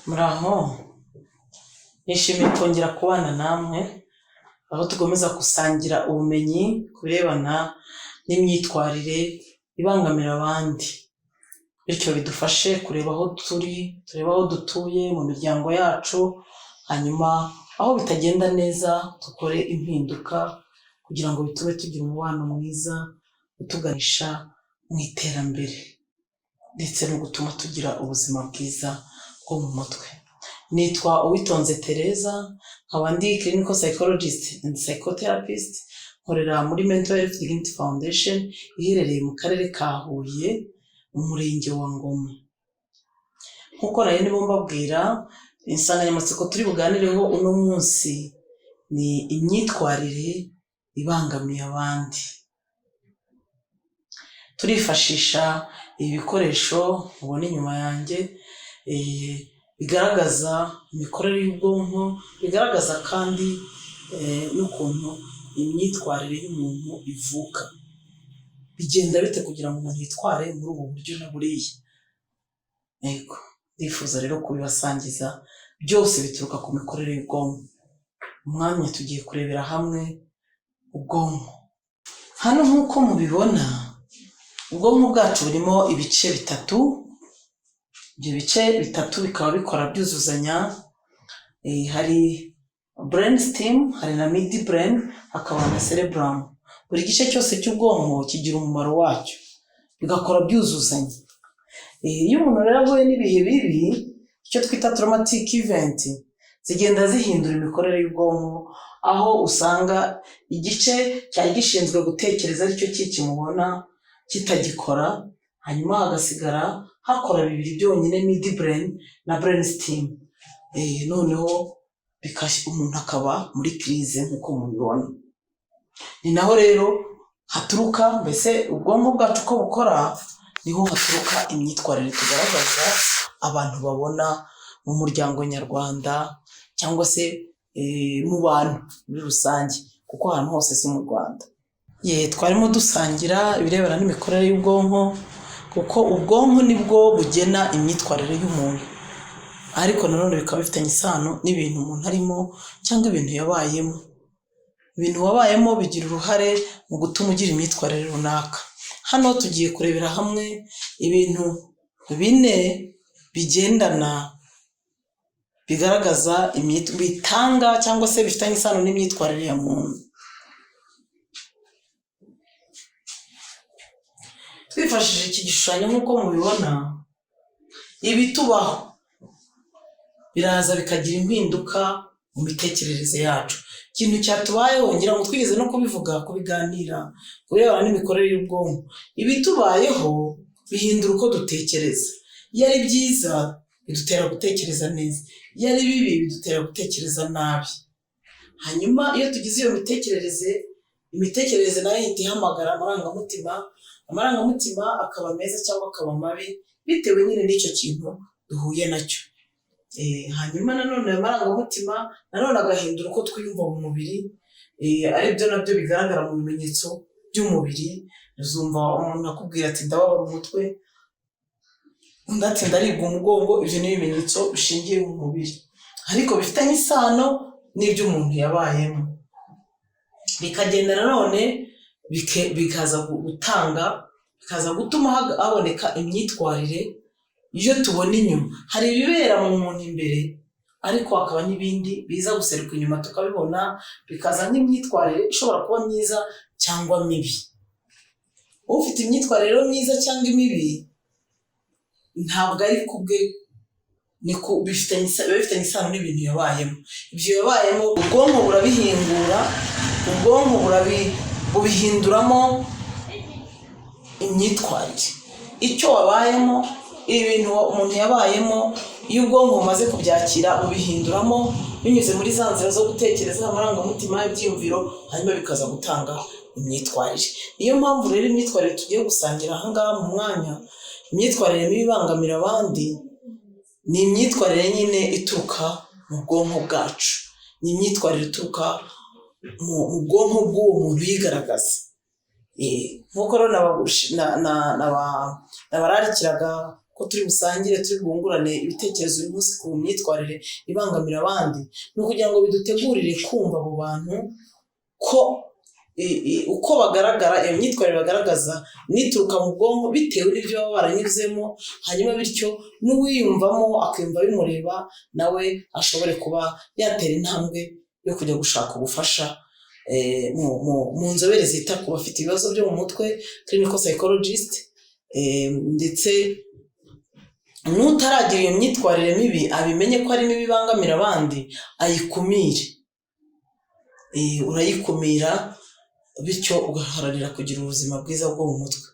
Muraho, nishimiye kongera kubana namwe, aho dukomeza gusangira ubumenyi ku birebana n'imyitwarire ibangamira abandi, bityo bidufashe kureba aho turi, turebe aho dutuye mu miryango yacu, hanyuma aho bitagenda neza dukore impinduka kugira ngo bitume tugira umubano mwiza utuganisha mu iterambere ndetse no gutuma tugira ubuzima bwiza bwo mu mutwe. Nitwa Uwitonze Tereza, nkaba ndi clinical psychologist and psychotherapist, nkorera muri Mental Health Dignity Foundation iherereye mu karere ka Huye, mu murenge wa Ngoma. Nk'uko nari ndimo mbabwira, insanganyamatsiko turi buganireho uno munsi ni imyitwarire ibangamiye abandi. Turifashisha ibi bikoresho mubona inyuma yanjye, bigaragaza imikorere y'ubwonko, bigaragaza kandi n'ukuntu imyitwarire y'umuntu ivuka. Bigenda bite kugira ngo umuntu yitware muri ubu buryo na buriya? Yego, ndifuza rero kubibasangiza, byose bituruka ku mikorere y'ubwonko. Umwanya tugiye kurebera hamwe ubwonko. Hano nk'uko mubibona, ubwonko bwacu burimo ibice bitatu, ibyo bice bitatu bikaba bikora byuzuzanya, hari brain stem, hari na mid brain, hakaba na cerebrum. Buri gice cyose cy'ubwonko kigira umumaro wacyo, bigakora byuzuzanya. Iyo umuntu rero ahuye n'ibihe bibi, icyo twita traumatic event, zigenda zihindura imikorere y'ubwonko, aho usanga igice cyari gishinzwe gutekereza aricyo kikimubona kitagikora, hanyuma hagasigara hakora bibiri byonyine, mid brain na brain stem. Noneho umuntu akaba muri crise nk'uko mubibona. Ni naho rero haturuka, mbese ubwonko bwacu uko bukora, niho haturuka imyitwarire tugaragaza abantu babona mu muryango nyarwanda cyangwa se mu bantu muri rusange, kuko ahantu hose si mu Rwanda. Ye, twarimo dusangira ibirebana n'imikorere y'ubwonko, kuko ubwonko nibwo bugena imyitwarire y'umuntu, ariko nanone bikaba bifitanye isano n'ibintu umuntu arimo cyangwa ibintu yabayemo. Ibintu wabayemo bigira uruhare mu gutuma ugira imyitwarire runaka. Hano tugiye kurebera hamwe ibintu bine bigendana, bigaragaza, bitanga cyangwa se bifitanye isano n'imyitwarire ya muntu. Twifashishije iki gishushanyo nk'uko mubibona, ibitubaho biraza bikagira impinduka mu mitekerereze yacu. Ikintu cyatubayeho, ngira ngo twigeze no kubivuga, kubiganira ku birebana n'imikorere y'ubwonko. Ibitubayeho bihindura uko dutekereza. Iyo ari byiza bidutera gutekereza neza, iyo ari bibi bidutera gutekereza nabi. Hanyuma iyo tugize iyo mitekerereze, imitekerereze nayo ihita ihamagara amarangamutima, amarangamutima akaba meza cyangwa akaba mabi bitewe nyine n'icyo kintu duhuye nacyo. Hanyuma nanone ayo marangamutima nanone agahindura uko twiyumva mu mubiri, aribyo nabyo bigaragara mu bimenyetso by'umubiri. Uzumva umuntu akubwira ati ndababara umutwe, undi ati ndaribwa umugongo. Ibyo ni ibimenyetso bishingiye mu mubiri, ariko bifitanye isano n'ibyo umuntu yabayemo. Bikagenda nanone bikaza gutanga, bikaza gutuma haboneka imyitwarire iyo tubona inyuma. Hari ibibera mu muntu imbere, ariko hakaba n'ibindi biza guseruka inyuma tukabibona, bikaza nk'imyitwarire ishobora kuba myiza cyangwa mibi. Ufite imyitwarire rero myiza cyangwa imibi ntabwo ari kubwe, biba bifitanye isano n'ibintu yabayemo. Ibyo yabayemo ubwonko burabihingura, ubwonko bubihinduramo imyitwarire. Icyo wabayemo, ibintu umuntu yabayemo, iyo ubwonko bumaze kubyakira bubihinduramo binyuze muri za nzira zo gutekereza, amarangamutima, ibyiyumviro, hanyuma bikaza gutanga imyitwarire. Niyo mpamvu rero imyitwarire tugiye gusangira aha ngaha mu mwanya, imyitwarire mibi ibangamira abandi, ni imyitwarire nyine ituruka mu bwonko bwacu, ni imyitwarire ituruka mu bwonko bw'uwo muntu uyigaragaza. Nk'uko rero nabararikiraga. ko turi busangire, turi bwungurane ibitekerezo uyu munsi ku myitwarire ibangamira abandi, ni ukugira ngo bidutegurire kumva abo bantu ko uko bagaragara, iyo myitwarire bagaragaza nituruka mu bwonko bitewe n'ibyo baba baranyuzemo, hanyuma bityo n'uwiyumvamo akiyumva bimureba nawe ashobore kuba yatera intambwe yo kujya gushaka ubufasha mu nzobere zita ku bafite ibibazo byo mu mutwe, clinical psychologist, ndetse n'utaragira iyo myitwarire mibi abimenye ko ari mibi ibangamira abandi, ayikumire. Urayikumira bityo ugaharanira kugira ubuzima bwiza bwo mu mutwe.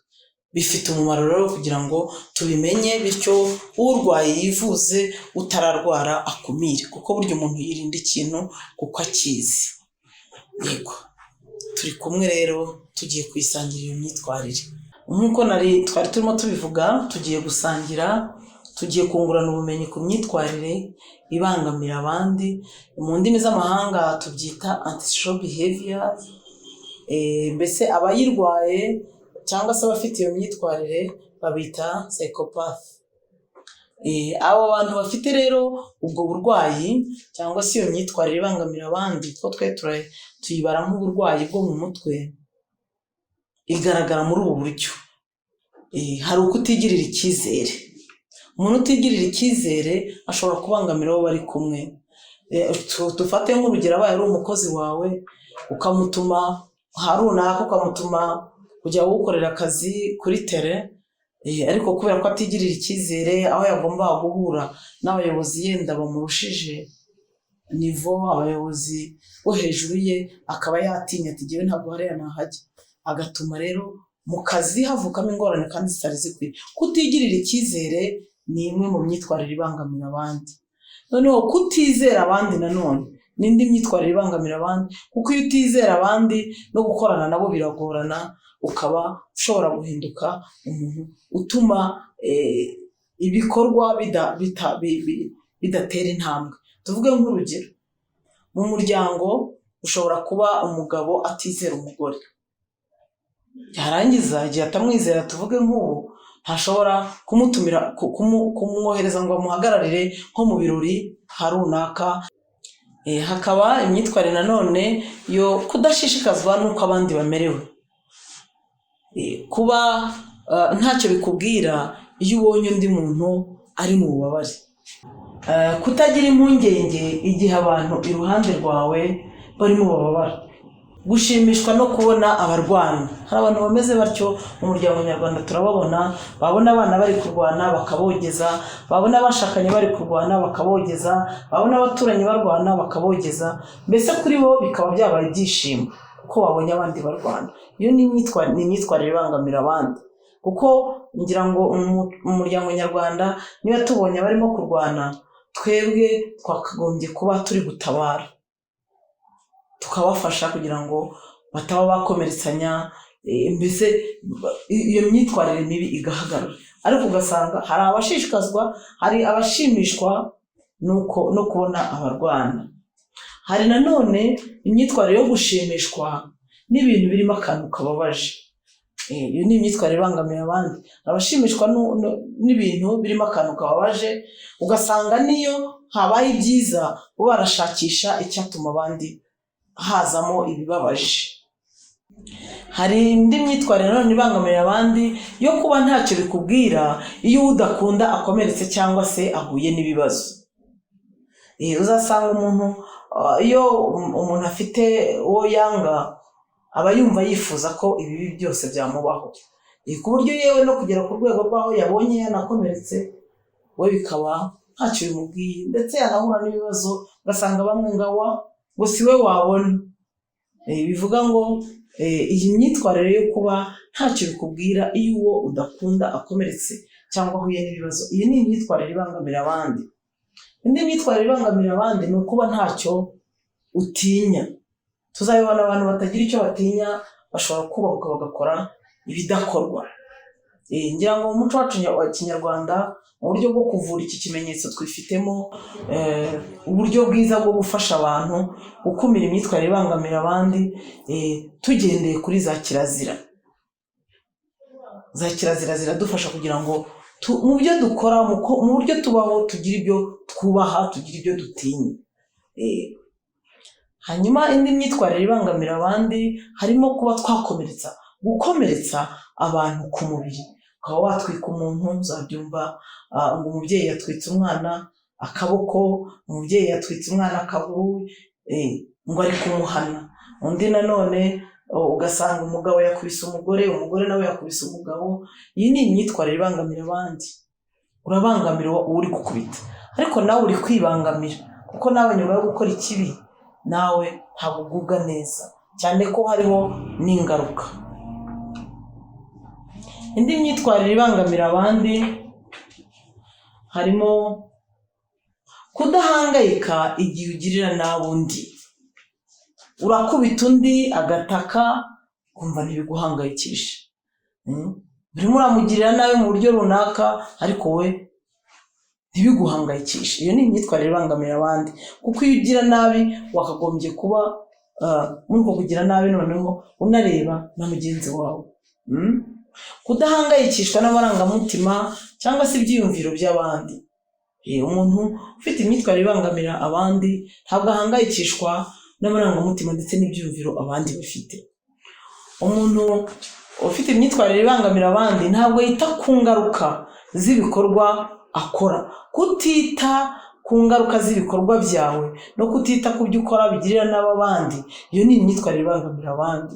Bifite umumaro rero kugira ngo tubimenye, bityo urwaye yivuze, utararwara akumire, kuko burya umuntu yirinda ikintu kuko akizi. Yego, turi kumwe rero, tugiye kuyisangira iyo myitwarire. Nk'uko nari twari turimo tubivuga, tugiye gusangira, tugiye kungurana ubumenyi ku myitwarire ibangamira abandi. Mu ndimi z'amahanga tubyita antisocial behavior. Mbese abayirwaye cyangwa se abafite iyo myitwarire babita psychopath. Abo bantu bafite rero ubwo burwayi cyangwa se iyo myitwarire ibangamira abandi, ko twe tuyibara nk'uburwayi bwo mu mutwe, igaragara muri ubu buryo. Hari ukutigirira icyizere. Umuntu utigirira icyizere ashobora kubangamira abo bari kumwe. Dufate nk'urugero, abaye ari umukozi wawe, ukamutuma aha runaka, ukamutuma kujya gukorera akazi kuri terrain, ariko kubera ko atigirira icyizere, aho yagombaga guhura n'abayobozi yenda bamurushije niveau, abayobozi bo hejuru ye, akaba yatinya ati: "Jyewe ntabwo hariya nahajya", agatuma rero mu kazi havukamo ingorane kandi zitari zikwiye. Kutigirira icyizere ni imwe mu myitwarire ibangamira abandi. Noneho kutizera abandi nanone ni indi myitwarire ibangamira abandi, kuko iyo utizera abandi no gukorana nabo biragorana, ukaba ushobora guhinduka umuntu utuma ibikorwa bidatera intambwe. Tuvuge nk'urugero, mu muryango ushobora kuba umugabo atizera umugore, yarangiza igihe atamwizera, tuvuge nk'ubu ntashobora kumutumira, kumwohereza ngo amuhagararire nko mu birori nka runaka. Hakaba imyitwarire nanone yo kudashishikazwa n'uko abandi bamerewe. Kuba ntacyo bikubwira iyo ubonye undi muntu ari mu bubabare. Kutagira impungenge igihe abantu iruhande rwawe barimo bababara. Gushimishwa no kubona abarwana. Hari abantu bameze batyo mu muryango nyarwanda, turababona, babona abana bari kurwana bakabogeza, babona abashakanye bari kurwana bakabogeza, babona abaturanyi barwana bakabogeza, mbese kuri bo bikaba byabaye ibyishimo kuko babonye abandi barwana. Iyo ni imyitwarire ibangamira abandi, kuko ngira ngo mu muryango nyarwanda niba tubonye abarimo kurwana, twebwe twakagombye kuba turi gutabara, tukabafasha kugira ngo bataba bakomeretsanya, mbese iyo myitwarire mibi igahagarara. Ariko ugasanga hari abashishikazwa, hari abashimishwa nuko no kubona abarwana. Hari nanone imyitwarire yo gushimishwa n'ibintu birimo akantu kababaje. Iyo ni imyitwarire ibangamiye abandi. Abashimishwa n'ibintu birimo akantu kababaje, ugasanga niyo habaye ibyiza bo barashakisha icyatuma abandi hazamo ibibabaje. Hari indi myitwarire nanone ibangamira abandi yo kuba ntacyo bikubwira iyo uwo udakunda akomeretse cyangwa se ahuye n'ibibazo. Uzasanga umuntu, iyo umuntu afite uwo yanga, aba yumva yifuza ko ibibi byose byamubaho, ku buryo yewe no kugera ku rwego rw'aho yabonye yanakomeretse we bikaba ntacyo bimubwiye, ndetse yanahura n'ibibazo ugasanga bamwe ngo awa ngo si we wabona. Bivuga ngo iyi myitwarire yo kuba ntacyo bikubwira iyo uwo udakunda akomeretse cyangwa ahuye n'ibibazo, iyi ni imyitwarire ibangamira abandi. Indi myitwarire ibangamira abandi ni ukuba ntacyo utinya. Tuzabibona, abantu batagira icyo batinya bashobora kubahuka bagakora ibidakorwa. Ngira ngo mu muco wacu wa kinyarwanda, mu buryo bwo kuvura iki kimenyetso, twifitemo uburyo bwiza bwo gufasha abantu gukumira imyitwarire ibangamira abandi, tugendeye kuri za kirazira. Za kirazira ziradufasha kugira ngo Mu byo dukora, mu buryo tubaho, tugira ibyo twubaha, tugira ibyo dutinya. Hanyuma indi myitwarire ibangamira abandi harimo kuba twakomeretsa, gukomeretsa abantu ku mubiri, ukaba watwika umuntu. Uzabyumva ngo umubyeyi yatwitse umwana akaboko, umubyeyi yatwitse umwana akaguru, ngo ari kumuhana. Undi nanone ugasanga umugabo yakubise umugore, umugore nawe yakubise umugabo. Iyi ni imyitwarire ibangamira abandi. Urabangamira uwo uri gukubita, ariko nawe uri kwibangamira, kuko nawe nyuma yo gukora ikibi nawe ntabwo ugubwa neza, cyane ko hariho n'ingaruka. Indi myitwarire ibangamira abandi harimo kudahangayika igihe ugirira nabi undi. Urakubita undi agataka, ukumva ntibiguhangayikisha. Urimo uramugirira nabi mu buryo runaka, ariko we ntibiguhangayikishe. Iyo ni imyitwarire ibangamira abandi, kuko iyo ugira nabi wakagombye kuba muri uko kugira nabi noneho unareba na mugenzi wawe. Kudahangayikishwa n'amarangamutima cyangwa se ibyiyumviro by'abandi. Umuntu ufite imyitwarire ibangamira abandi ntabwo ahangayikishwa n'amarangamutima ndetse n'ibyiyumviro abandi bafite. Umuntu ufite imyitwarire ibangamira abandi ntabwo yita ku ngaruka z'ibikorwa akora. Kutita ku ngaruka z'ibikorwa byawe no kutita ku byo ukora bigirira nabi abandi, iyo ni imyitwarire ibangamira abandi.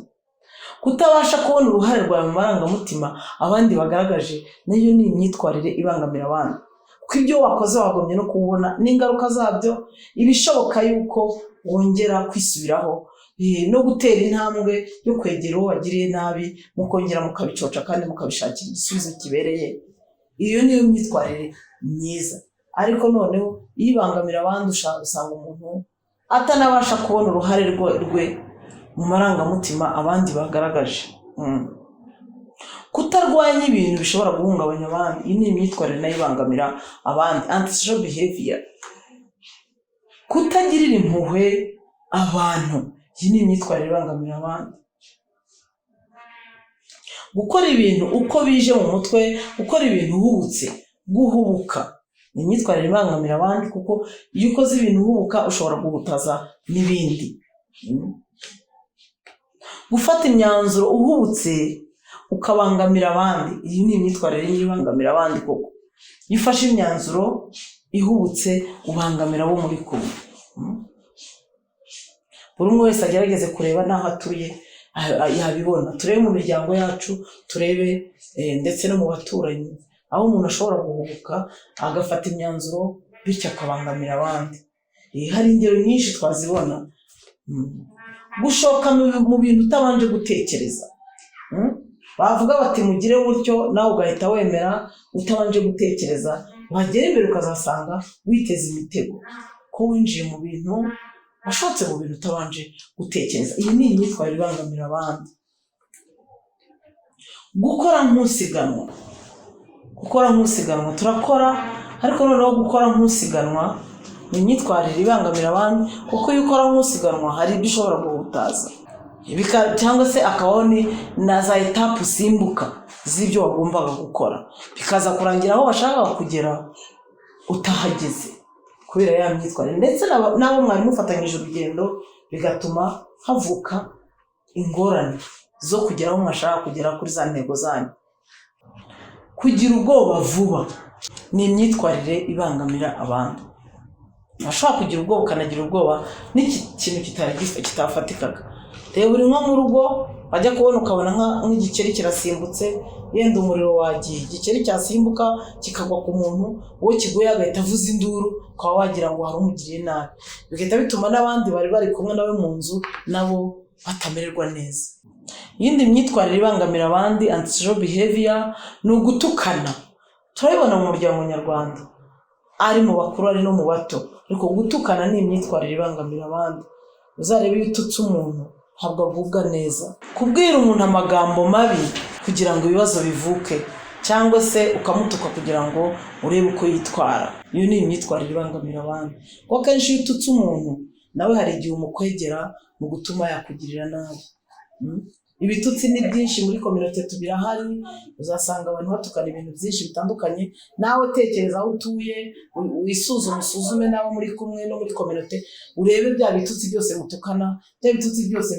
Kutabasha kubona uruhare rwawe mu marangamutima abandi bagaragaje, nayo ni imyitwarire ibangamira abandi, kuko ibyo wakoze wagombye no kubona n'ingaruka zabyo, ibishoboka yuko wongera kwisubiraho no gutera intambwe yo kwegera uwo wagiriye nabi, mukongera mukabicoca kandi mukabishakira igisubizo kibereye. Iyo niyo myitwarire myiza. Ariko noneho iyo ibangamira abandi, usanga umuntu atanabasha kubona uruhare rwe mu marangamutima abandi bagaragaje. Kutarwanya ibintu bishobora guhungabanya abandi, iyi ni imyitwarire nayo ibangamira abandi, antisocial behavior. Kutagirira impuhwe abantu, iyi ni imyitwarire ibangamira abandi. Gukora ibintu uko bije mu mutwe, gukora ibintu uhubutse, guhubuka, ni imyitwarire ibangamira abandi, kuko iyo ukoze ibintu uhubuka ushobora guhutaza n'ibindi. Gufata imyanzuro uhubutse ukabangamira abandi, iyi ni imyitwarire ibangamira abandi, koko iyo ufashe imyanzuro ihubutse ubangamira abo muri kumwe. Buri umwe wese agerageze kureba n'aho atuye yabibona. Turebe mu miryango yacu, turebe ndetse no mu baturanyi, aho umuntu ashobora guhubuka agafata imyanzuro, bityo akabangamira abandi. Hari ingero nyinshi twazibona. Gushoka mu bintu utabanje gutekereza. Bavuga bati mugire gutyo, nawe ugahita wemera utabanje gutekereza, wagera imbere ukazasanga witeze imitego ko winjiye mu bintu, washotse mu bintu utabanje gutekereza. Iyi ni imyitwarire ibangamira abandi. Gukora nk'usiganwa, gukora nk'usiganwa, turakora, ariko noneho gukora nk'usiganwa ni imyitwarire ibangamira abandi, kuko iyo ukora nk'usiganwa hari ibyo ushobora guhutaza, cyangwa se akabaho ni na za étapes usimbuka z'ibyo wagombaga gukora, bikaza kurangira aho washakaga kugera utahageze kubera ya myitwarire, ndetse n'abo mwari mufatanyije urugendo, bigatuma havuka ingorane zo kugera aho mwashaka kugera kuri za ntego zanyu. Kugira ubwoba vuba ni imyitwarire ibangamira abandi. Urashobora kugira ubwoba, ukanagira ubwoba n'ikintu kitafatikaga. Reba, uri nko mu rugo, wajya kubona ukabona nk'igikeri kirasimbutse, yenda umuriro wagiye, igikeri cyasimbuka kikagwa ku muntu, uwo kiguye agahita avuza induru, ukaba wagira ngo hari umugiriye nabi, bigahita bituma n'abandi bari bari kumwe nawe mu nzu nabo batamererwa neza. Iyindi myitwarire ibangamira abandi, antisocial behavior, ni ugutukana. Turabibona mu muryango nyarwanda, ari mu bakuru ari no mu bato, ariko gutukana ni imyitwarire ibangamira abandi. Uzarebe, iyo ututse umuntu ntabwo agubwa neza. Kubwira umuntu amagambo mabi kugira ngo ibibazo bivuke, cyangwa se ukamutuka kugira ngo urebe uko yitwara, iyo ni imyitwarire ibangamira abandi, kuko akenshi iyo ututse umuntu nawe hari igihe umukwegera mu gutuma yakugirira nabi. Ibitutsi ni byinshi muri communauté, birahari. Uzasanga abantu batukana ibintu byinshi bitandukanye. Nawe tekereza aho utuye, wisuzume, usuzume n'abo muri kumwe no muri communauté, urebe bya bitutsi byose mutukana, bya bitutsi byose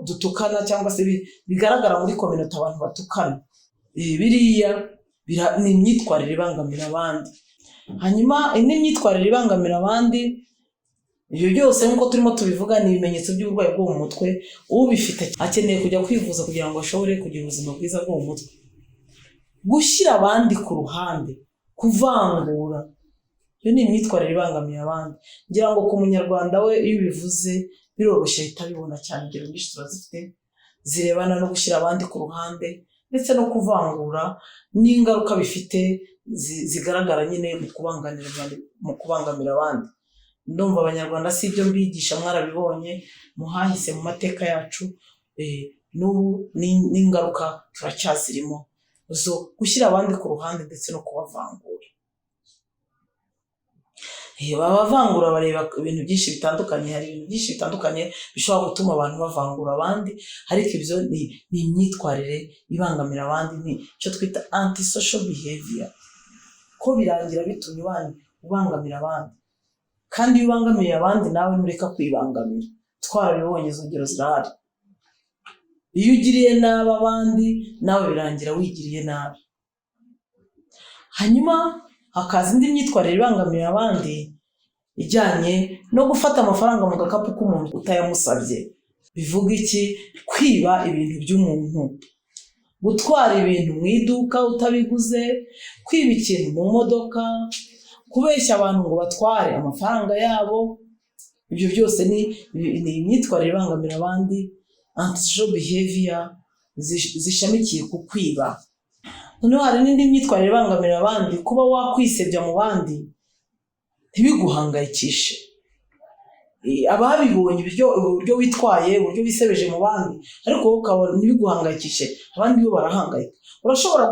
dutukana cyangwa se bigaragara muri communauté abantu batukana. Biriya ni imyitwarire ibangamira abandi. Hanyuma indi myitwarire ibangamira abandi, ibyo byose nk'uko turimo tubivuga, ni ibimenyetso by'uburwayi bwo mu mutwe. Ubifite akeneye kujya kwivuza kugira ngo ashobore kugira ubuzima bwiza bwo mu mutwe. Gushyira abandi ku ruhande, kuvangura, iyo ni imyitwarire ibangamiye abandi. Ngira ngo ku Munyarwanda we, iyo ubivuze biroroshye, ahita abibona cyane. Ingero nyinshi turazifite zirebana no gushyira abandi ku ruhande ndetse no kuvangura n'ingaruka bifite zigaragara nyine mu kubangamira abandi. Ndumva Abanyarwanda si ibyo mbigisha, mwarabibonye muhahise mu mateka yacu. N'ubu n'ingaruka turacyazirimo zo gushyira abandi ku ruhande ndetse no kubavangura. Abavangura bareba ibintu byinshi bitandukanye. Hari ibintu byinshi bitandukanye bishobora gutuma abantu bavangura abandi, ariko ibyo ni imyitwarire ibangamira abandi, ni icyo twita antisocial behavior, ko birangira bitumye ubangamira abandi. Kandi iyo ubangamiye abandi, nawe ntureka kwibangamira. Twarabibonye, izo ngero zirahari. Iyo ugiriye nabi abandi, nawe birangira wigiriye nabi. Hanyuma hakaza indi myitwarire ibangamiye abandi ijyanye no gufata amafaranga mu gakapu k'umuntu utayamusabye. Bivuga iki? Kwiba ibintu by'umuntu, gutwara ibintu mu iduka utabiguze, kwiba ikintu mu modoka, kubeshya abantu ngo batware amafaranga yabo. Ibyo byose ni imyitwarire ibangamira abandi, antisocial behavior zishamikiye ku kwiba. Noneho hari n'indi myitwarire ibangamira abandi, kuba wakwisebya mu bandi ntibiguhangayikishe. Ababibonye uburyo witwaye, uburyo wisebeje mu bandi, ariko wowe ukabona ntibiguhangayikishe, abandi bo barahangayika. Urashobora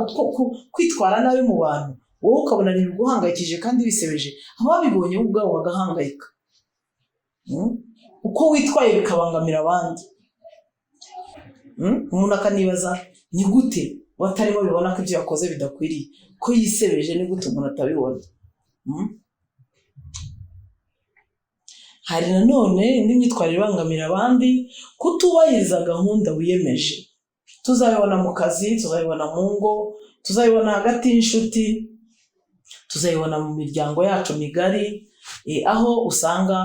kwitwara nabi mu bantu, wowe ukabona ntibiguhangayikishije kandi wisebeje, ababibonye bo ubwabo bagahangayika. Uko witwaye bikabangamira abandi. Umuntu akanibaza ni gute batarimo bibona ko ibyo yakoze bidakwiriye, ko yisebeje, ni gute umuntu atabibona? Hari nanone indi myitwarire ibangamira abandi, kutubahiriza gahunda wiyemeje. Tuzabibona mu kazi, tuzabibona mu ngo, tuzabibona hagati y'inshuti, tuzabibona mu miryango yacu migari, aho usanga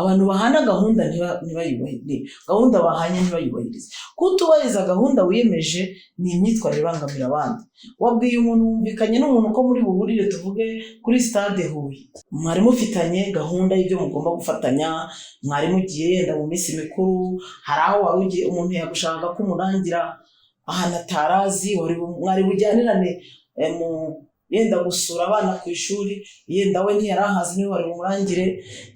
abantu bahana gahunda ntibayubahirize, gahunda bahanye ntibayubahirize. Kutubahiriza gahunda wiyemeje ni imyitwarire ibangamira abandi. Wabwiye umuntu, wumvikanye n'umuntu ko muri buhurire, tuvuge kuri Stade Huye, mwari mufitanye gahunda y'ibyo mugomba gufatanya, mwari mugiye yenda mu minsi mikuru, hari aho wari ugiye, umuntu yagushaka ko umurangira ahantu atarazi, mwari bujyanirane mu yenda gusura abana ku ishuri, yenda we ntiyari ahazi, niwe wari bumurangire,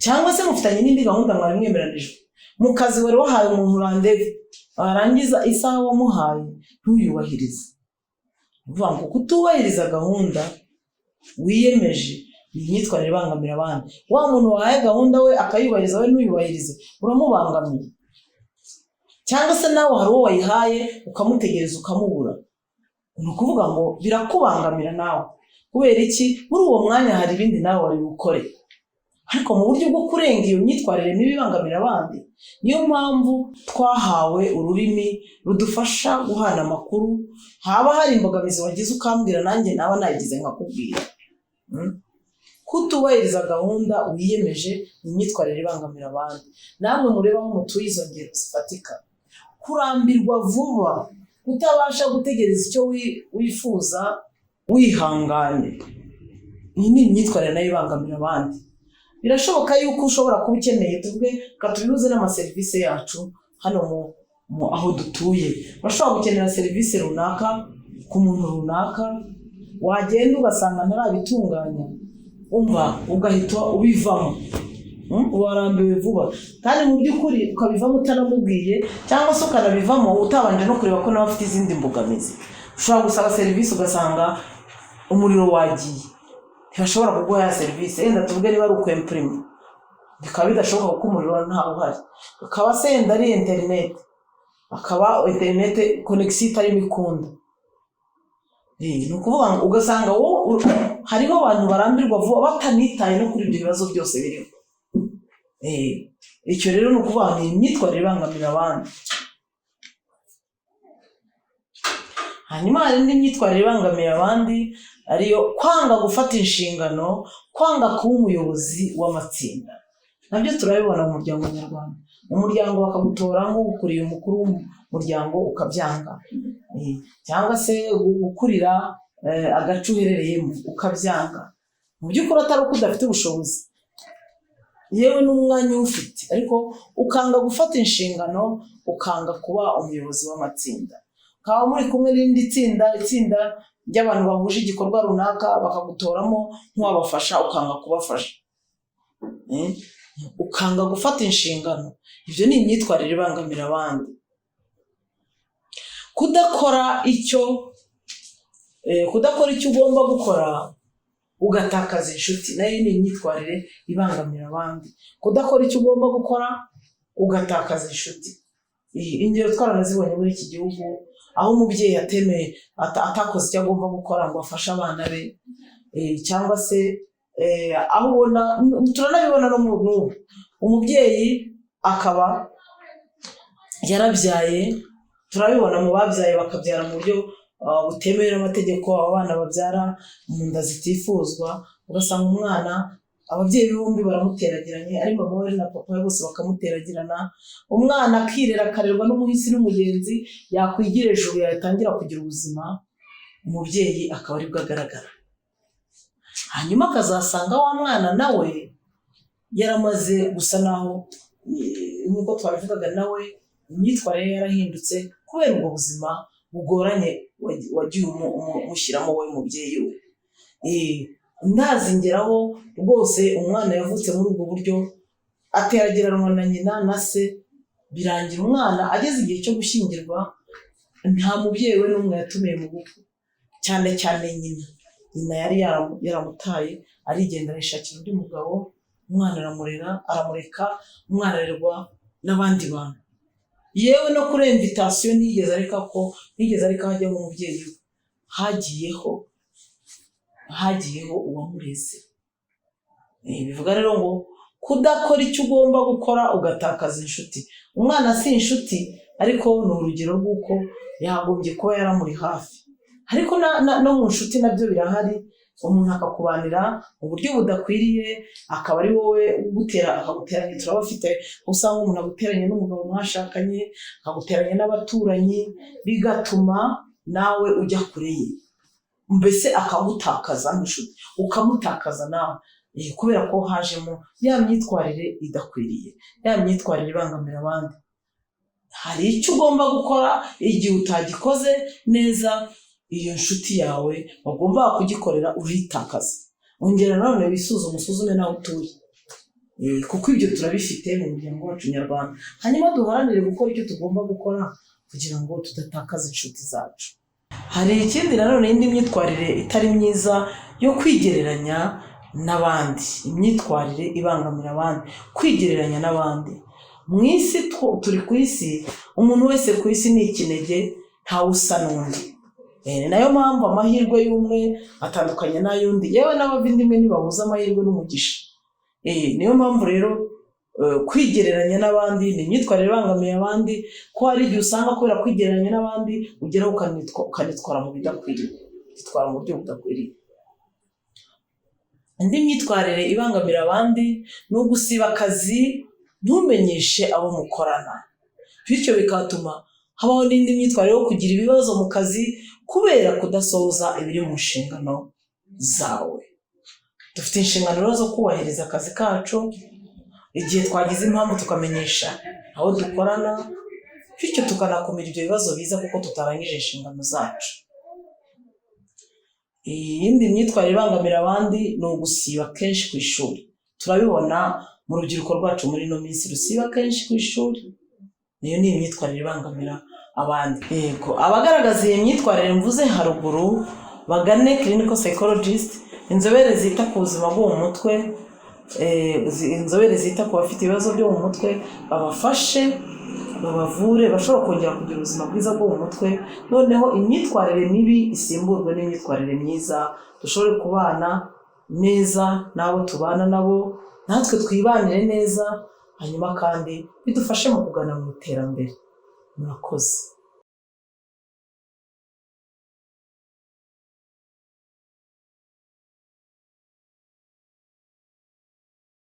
cyangwa se mufitanye n'indi gahunda mwari mwemeranijwe. Mu kazi wari wahaye umuntu rendez-vous, warangiza isaha wamuhaye ntuyubahirize. Ni ukuvuga ngo kutubahiriza gahunda wiyemeje ni imyitwarire ibangamira abandi. Wa muntu wahaye gahunda we akayubahiriza, we ntuyubahirize, uramubangamiye. Cyangwa se nawe hari uwo wayihaye, ukamutegereza ukamubura. Ni ukuvuga ngo birakubangamira nawe. Kubera iki? Muri uwo mwanya hari ibindi nawe wari bukore, ariko mu buryo bwo kurenga iyo myitwarire mibi ibangamira abandi. Niyo mpamvu twahawe ururimi rudufasha guhana amakuru. Haba hari imbogamizi wagize ukambwira, nanjye naba nayigize nkakubwira. Kutubahiriza gahunda wiyemeje ni imyitwarire ibangamira abandi. Namwe murebe aho mutuye izo ngero zifatika. Kurambirwa vuba, kutabasha gutegereza icyo wifuza wihanganye, iyi ni imyitwarire nayo ibangamira abandi. Birashoboka yuko ushobora kuba ukeneye, tuvuge reka tubihuze n'amaserivisi yacu hano mu aho dutuye, urashobora gukenera serivisi runaka ku muntu runaka, wagenda ugasanga ntarabitunganya, umva ugahita ubivamo. Warambiwe vuba, kandi mu by'ukuri ukabivamo utanamubwiye, cyangwa se ukanabivamo utabanje no kureba ko nawe afite izindi mbogamizi. Ushobora gusaba serivisi ugasanga umuriro wagiye, ntibashobora kuguha ya serivisi. Yenda tuvuge niba ari ukwempurima, bikaba bidashoboka kuko umuriro ntawe uhari, ukaba se yenda ari interineti. Akaba internet connexion itarimo ikunda. Ni ukuvuga ngo ugasanga wowe hariho abantu barambirwa vuba batanitaye no kuri ibyo bibazo byose biriho. Icyo rero ni ukuvuga ngo ni imyitwarire ibangamira abandi. Hanyuma hari indi myitwarire ibangamiye abandi, ariyo kwanga gufata inshingano, kwanga kuba umuyobozi w'amatsinda. Nabyo turabibona mu muryango nyarwanda. Mu muryango bakagutora nk'ukuriye umukuru w'umuryango ukabyanga, cyangwa se gukurira agace uherereyemo ukabyanga. Mu by'ukuri atari uko udafite ubushobozi, yewe n'umwanya uwufite, ariko ukanga gufata inshingano, ukanga kuba umuyobozi w'amatsinda. Ukaba muri kumwe n'irindi tsinda, itsinda ry'abantu bahuje igikorwa runaka, bakagutoramo nk'uwabafasha, ukanga kubafasha. Ukanga gufata inshingano. Ibyo ni imyitwarire ibangamira abandi. Kudakora icyo ugomba gukora ugatakaza inshuti, nayo ni imyitwarire ibangamira abandi. Kudakora icyo ugomba gukora ugatakaza inshuti. Ingero twaranazibonye muri iki gihugu, aho umubyeyi atemeye, atakoze icyo agomba gukora ngo afashe abana be, cyangwa se aho ubona, turanabibona no mu n'ubu, umubyeyi akaba yarabyaye. Turabibona mu babyaye bakabyara mu buryo butemewe n'amategeko, abo bana babyara mu nda zitifuzwa, ugasanga umwana ababyeyi be bombi baramuteragiranye, ari mama we na papa we bose bakamuteragirana, umwana akirera, akarerwa n'umuhisi n'umugenzi, yakwigira hejuru yatangira kugira ubuzima, umubyeyi akaba aribwo agaragara. Hanyuma akazasanga wa mwana nawe yaramaze gusa naho, nk'uko twabivugaga, nawe imyitwarire ye yarahindutse kubera ubwo buzima bugoranye wagiye umushyiramo wowe mubyeyi we. Ntazingeraho rwose. Umwana yavutse muri ubwo buryo, ateragiranwa na nyina na se, birangira umwana ageze igihe cyo gushyingirwa, nta mubyeyi we n'umwe yatumiye mu bukwe, cyane cyane nyina. Nyina yari yaramutaye, arigendera, yishakira undi mugabo, umwana aramurera, aramureka, umwana arerwa n'abandi bantu. Yewe no kuri invitation ntiyigeze areka hajyaho umubyeyi we, hagiyeho uwamureze. Bivuga rero ngo kudakora icyo ugomba gukora ugatakaza inshuti. Umwana si inshuti, ariko ni urugero rw'uko yagombye kuba yaramuri hafi. Ariko no mu nshuti nabyo birahari, umuntu akakubanira mu buryo budakwiriye, akaba ari wowe ugutera, akaguteranya. Turabafite, usanga umuntu aguteranya n'umugabo mwashakanye, akaguteranya n'abaturanyi, bigatuma nawe ujya kure ye, mbese akagutakaza nk'inshuti, ukamutakaza nawe, kubera ko hajemo ya myitwarire idakwiriye, ya myitwarire ibangamira abandi. Hari icyo ugomba gukora, igihe utagikoze neza, iyo nshuti yawe wagombaga kugikorera urayitakaza. Ongera nanone wisuzume, usuzume n'aho utuye, kuko ibyo turabifite mu muryango wacu nyarwanda. Hanyuma duharanire gukora icyo tugomba gukora kugira ngo tudatakaza inshuti zacu. Hari ikindi nanone, indi myitwarire itari myiza yo kwigereranya n'abandi, imyitwarire ibangamira abandi, kwigereranya n'abandi. Mu isi turi ku isi, umuntu wese ku isi ni ikinege, ntawe usa n'undi. Ni nayo mpamvu amahirwe y'umwe atandukanye n'ay'undi, yewe n'abavandimwe ntibahuza amahirwe n'umugisha. Niyo mpamvu rero kwigereranya n'abandi ni imyitwarire ibangamiye abandi, ko hari igihe usanga kubera kwigereranya n'abandi ugeraho ukanitwara mu bidakwiriye, ukitwara mu buryo budakwiriye. Indi myitwarire ibangamira abandi ni ugusiba akazi ntumenyeshe abo mukorana, bityo bigatuma habaho n'indi myitwarire yo kugira ibibazo mu kazi kubera kudasohoza ibiri mu nshingano zawe. Dufite inshingano rero zo kubahiriza akazi kacu, igihe twagize impamvu tukamenyesha abo dukorana, bityo tukanakumira ibyo bibazo biza kuko tutarangije inshingano zacu. Iyindi myitwarire ibangamira abandi ni ugusiba kenshi ku ishuri. Turabibona mu rubyiruko rwacu muri ino minsi rusiba kenshi ku ishuri, niyo ni imyitwarire ibangamira abandi. Yego, abagaragaza iyi myitwarire mvuze haruguru bagane clinical psychologist, inzobere zita ku buzima bwo mu mutwe, inzobere zita ku bafite ibibazo byo mu mutwe, babafashe. babavure, bashobora kongera kugira ubuzima bwiza bwo mu mutwe, noneho imyitwarire mibi isimburwe n'imyitwarire myiza, dushobore kubana neza n'abo tubana nabo, natwe twibanire neza, hanyuma kandi bidufashe mu kugana mu iterambere. Murakoze.